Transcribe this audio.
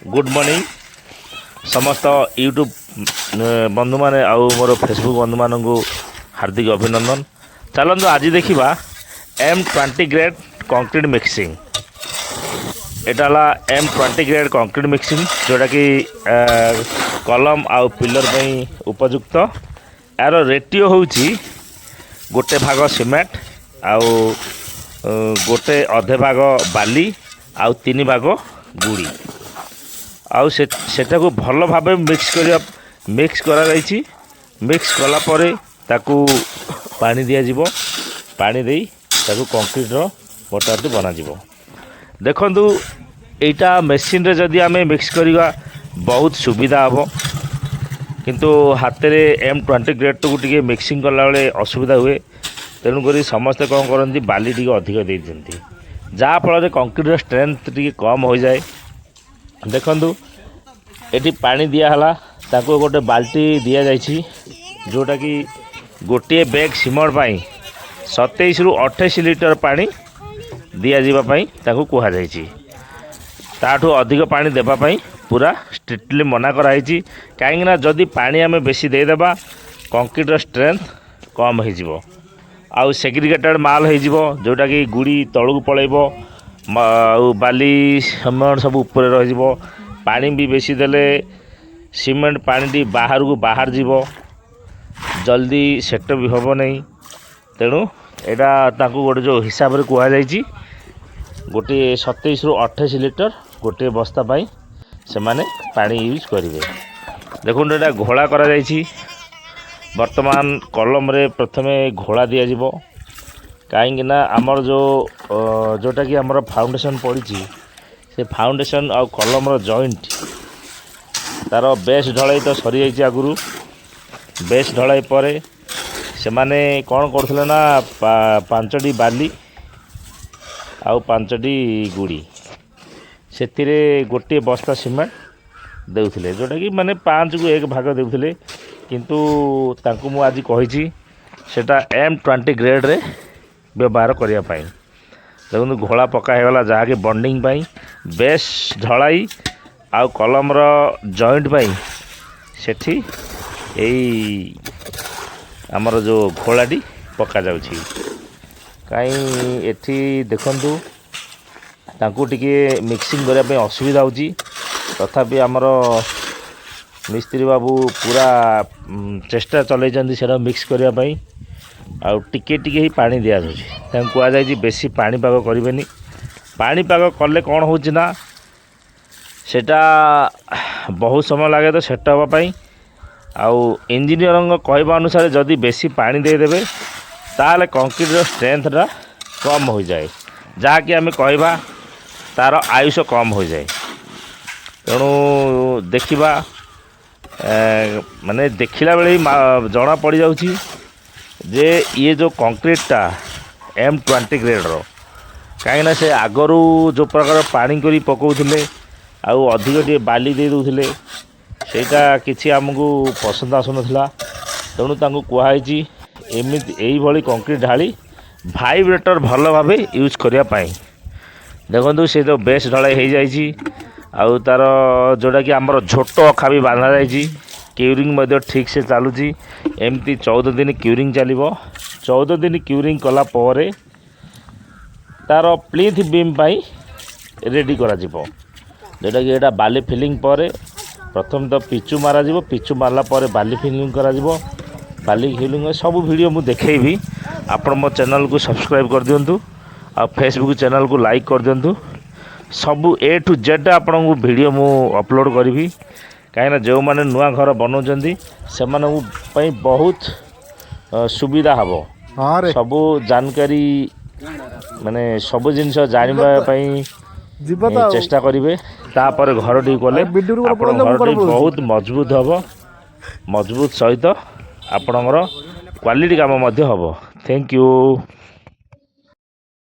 Good morning ସମସ୍ତ YouTube ବନ୍ଧୁମାନେ ଆଉ ମୋର ଫେସବୁକ୍ ବନ୍ଧୁମାନଙ୍କୁ ହାର୍ଦ୍ଦିକ ଅଭିନନ୍ଦନ। ଚାଲନ୍ତୁ, ଆଜି ଦେଖିବା M20 grade concrete mixing। ଏଇଟା ହେଲା M20 grade concrete mixing, ଯେଉଁଟାକି କଲମ ଆଉ ପିଲର ପାଇଁ ଉପଯୁକ୍ତ। ଏହାର ରେଟିଓ ହେଉଛି ଗୋଟେ ଭାଗ ସିମେଣ୍ଟ ଆଉ ଗୋଟେ ଅଧେ ଭାଗ ବାଲି ଆଉ ତିନି ଭାଗ ଗୁଡ଼ି। ଆଉ ସେ ସେଟାକୁ ଭଲ ଭାବେ ମିକ୍ସ କରିବା, ମିକ୍ସ କରାଯାଇଛି। ମିକ୍ସ କଲା ପରେ ତାକୁ ପାଣି ଦିଆଯିବ। ପାଣି ଦେଇ ତାକୁ କଂକ୍ରିଟର ମୋଟାଟି ବନାଯିବ। ଦେଖନ୍ତୁ, ଏଇଟା ମେସିନରେ ଯଦି ଆମେ ମିକ୍ସ କରିବା, ବହୁତ ସୁବିଧା ହେବ। କିନ୍ତୁ ହାତରେ ଏମ୍ 20 ଗ୍ରେଡ଼୍ଟାକୁ ଟିକେ ମିକ୍ସିଂ କଲାବେଳେ ଅସୁବିଧା ହୁଏ। ତେଣୁକରି ସମସ୍ତେ କ'ଣ କରନ୍ତି, ବାଲି ଟିକେ ଅଧିକ ଦେଇଦିଅନ୍ତି, ଯାହାଫଳରେ କଂକ୍ରିଟର ଷ୍ଟ୍ରେନ୍ଥ ଟିକେ କମ୍ ହୋଇଯାଏ। ଦେଖନ୍ତୁ, ଏଠି ପାଣି ଦିଆହେଲା। ତାକୁ ଗୋଟେ ବାଲ୍ଟି ଦିଆଯାଇଛି, ଯେଉଁଟାକି ଗୋଟିଏ ବ୍ୟାଗ୍ ସିମେଣ୍ଟ ପାଇଁ 27ରୁ 28 ଲିଟର ପାଣି ଦିଆଯିବା ପାଇଁ ତାକୁ କୁହାଯାଇଛି। ତାଠୁ ଅଧିକ ପାଣି ଦେବା ପାଇଁ ପୁରା ଷ୍ଟ୍ରିକ୍ଟଲି ମନା କରାହେଇଛି। କାହିଁକିନା ଯଦି ପାଣି ଆମେ ବେଶୀ ଦେଇଦେବା, କଂକ୍ରିଟର ଷ୍ଟ୍ରେନ୍ଥ କମ୍ ହେଇଯିବ ଆଉ ସେଗ୍ରିଗେଟେଡ଼ ମାଲ ହେଇଯିବ, ଯେଉଁଟାକି ଗୁଡ଼ି ତଳକୁ ପଳେଇବ ଆଉ ବାଲି, ସିମେଣ୍ଟ ସବୁ ଉପରେ ରହିଯିବ। ପାଣି ବି ବେଶୀ ଦେଲେ ସିମେଣ୍ଟ ପାଣିଟି ବାହାରକୁ ବାହାରି ଯିବ, ଜଲ୍ଦି ସେଟ ବି ହେବ ନାହିଁ। ତେଣୁ ଏଇଟା ତାଙ୍କୁ ଗୋଟେ ଯେଉଁ ହିସାବରେ କୁହାଯାଇଛି, ଗୋଟିଏ 27ରୁ 28 ଲିଟର ଗୋଟିଏ ବସ୍ତା ପାଇଁ ସେମାନେ ପାଣି ୟୁଜ୍ କରିବେ। ଦେଖନ୍ତୁ, ଏଇଟା ଘୋଳା କରାଯାଇଛି। ବର୍ତ୍ତମାନ କଲମରେ ପ୍ରଥମେ ଘୋଳା ଦିଆଯିବ। କାହିଁକି ନା ଆମର ଯେଉଁଟାକି ଆମର ଫାଉଣ୍ଡେସନ୍ ପଡ଼ିଛି, ସେ ଫାଉଣ୍ଡେସନ୍ ଆଉ କଲମର ଜଏଣ୍ଟ, ତା'ର ବେସ୍ ଢଳାଇ ତ ସରିଯାଇଛି ଆଗରୁ। ବେସ୍ ଢଳାଇ ପରେ ସେମାନେ କ'ଣ କରୁଥିଲେ ନା, ପାଞ୍ଚଟି ବାଲି ଆଉ ପାଞ୍ଚଟି ଗୁଡ଼ି, ସେଥିରେ ଗୋଟିଏ ବସ୍ତା ସିମେଣ୍ଟ ଦେଉଥିଲେ, ଯେଉଁଟାକି ମାନେ 5କୁ 1 ଭାଗ ଦେଉଥିଲେ। କିନ୍ତୁ ତାଙ୍କୁ ମୁଁ ଆଜି କହିଛି ସେଇଟା ଏମ୍ 20 ଗ୍ରେଡ଼୍ରେ ବ୍ୟବହାର କରିବା ପାଇଁ। ଦେଖନ୍ତୁ, ଘୋଳା ପକା ହେଇଗଲା, ଯାହାକି ବଣ୍ଡିଂ ପାଇଁ, ବେସ୍ ଢଳାଇ ଆଉ କଲମର ଜଏଣ୍ଟ ପାଇଁ ସେଠି ଏଇ ଆମର ଯେଉଁ ଘୋଳାଟି ପକାଯାଉଛି। କାହିଁ ଏଠି ଦେଖନ୍ତୁ, ତାଙ୍କୁ ଟିକେ ମିକ୍ସିଂ କରିବା ପାଇଁ ଅସୁବିଧା ହେଉଛି। ତଥାପି ଆମର ମିସ୍ତ୍ରୀ ବାବୁ ପୁରା ଚେଷ୍ଟା ଚଲେଇଛନ୍ତି ସେଇଟା ମିକ୍ସ କରିବା ପାଇଁ। ଆଉ ଟିକେ ଟିକେ ହିଁ ପାଣି ଦିଆଯାଉଛି। ତାଙ୍କୁ କୁହାଯାଇଛି ବେଶୀ ପାଣିପାଗ କରିବେନି। ପାଣିପାଗ କଲେ କ'ଣ ହେଉଛି ନା, ସେଇଟା ବହୁତ ସମୟ ଲାଗେ ତ ସେଟ୍ ହେବା ପାଇଁ। ଆଉ ଇଞ୍ଜିନିୟରଙ୍କ କହିବା ଅନୁସାରେ, ଯଦି ବେଶୀ ପାଣି ଦେଇଦେବେ, ତାହେଲେ କଂକ୍ରିଟର ଷ୍ଟ୍ରେନ୍ଥଟା କମ୍ ହୋଇଯାଏ, ଯାହାକି ଆମେ କହିବା ତା'ର ଆୟୁଷ କମ୍ ହୋଇଯାଏ। ତେଣୁ ଦେଖିବା, ମାନେ ଦେଖିଲା ବେଳେ ହିଁ ଜଣା ପଡ଼ିଯାଉଛି ଯେ ଇଏ ଯେଉଁ କଂକ୍ରିଟଟା ଏମ୍ 20 ଗ୍ରେଡ଼ର। କାହିଁକିନା ସେ ଆଗରୁ ଯେଉଁ ପ୍ରକାର ପାଣି କରି ପକାଉଥିଲେ ଆଉ ଅଧିକ ଟିକେ ବାଲି ଦେଇ ଦେଉଥିଲେ, ସେଇଟା କିଛି ଆମକୁ ପସନ୍ଦ ଆସୁନଥିଲା। ତେଣୁ ତାଙ୍କୁ କୁହାହେଇଛି ଏମିତି ଏଇଭଳି କଂକ୍ରିଟ ଢାଳି ଭାଇବ୍ରେଟର ଭଲ ଭାବେ ୟୁଜ୍ କରିବା ପାଇଁ। ଦେଖନ୍ତୁ, ସେ ଯେଉଁ ବେସ୍ ଢଳାଇ ହେଇଯାଇଛି ଆଉ ତା'ର ଯେଉଁଟାକି ଆମର ଝୋଟ ଅଖା ବି ବାନ୍ଧା ଯାଇଛି। କ୍ୟୁରିଂ ମଧ୍ୟ ଠିକ୍ ସେ ଚାଲୁଛି। ଏମିତି 14 ଦିନ କ୍ୟୁରିଂ ଚାଲିବ। 14 ଦିନ କ୍ୟୁରିଂ କଲା ପରେ ତା'ର ପ୍ଲିନ୍ଥ ବିମ୍ ପାଇଁ ରେଡ଼ି କରାଯିବ, ଯେଉଁଟାକି ଏଇଟା ବାଲି ଫିଲିଂ ପରେ ପ୍ରଥମେ ତ ପିଚୁ ମାରାଯିବ। ପିଚୁ ମାରିଲା ପରେ ବାଲି ଫିଲିଂ କରାଯିବ। ବାଲି ଫିଲିଂ ସବୁ ଭିଡ଼ିଓ ମୁଁ ଦେଖେଇବି। ଆପଣ ମୋ ଚ୍ୟାନେଲକୁ ସବସ୍କ୍ରାଇବ୍ କରିଦିଅନ୍ତୁ ଆଉ ଫେସବୁକ୍ ଚ୍ୟାନେଲକୁ ଲାଇକ୍ କରିଦିଅନ୍ତୁ। ସବୁ ଏ ଟୁ ଜେଡ଼୍ ଆପଣଙ୍କୁ ଭିଡ଼ିଓ ମୁଁ ଅପଲୋଡ଼ କରିବି। କାହିଁକିନା ଯେଉଁମାନେ ନୂଆ ଘର ବନାଉଛନ୍ତି, ସେମାନଙ୍କ ପାଇଁ ବହୁତ ସୁବିଧା ହେବ। ହଁ ରେ। ସବୁ ଜାନକାରୀ, ମାନେ ସବୁ ଜିନିଷ ଜାଣିବା ପାଇଁ ଯିବ ତ ଆଉ। ଚେଷ୍ଟା କରିବେ। ତାପରେ ଘରଟି କଲେ ଆରେ ବିଡୁରୁ ଗୋଟେ ଆପଣ ପଳେଇଲେ ମୁଁ ଘରଟି କୁଆଡ଼େ ପଳଉଛି? ବହୁତ ମଜବୁତ ହେବ। ମଜବୁତ ସହିତ ଆପଣଙ୍କର କ୍ୱାଲିଟି କାମ ମଧ୍ୟ ହେବ। Thank you.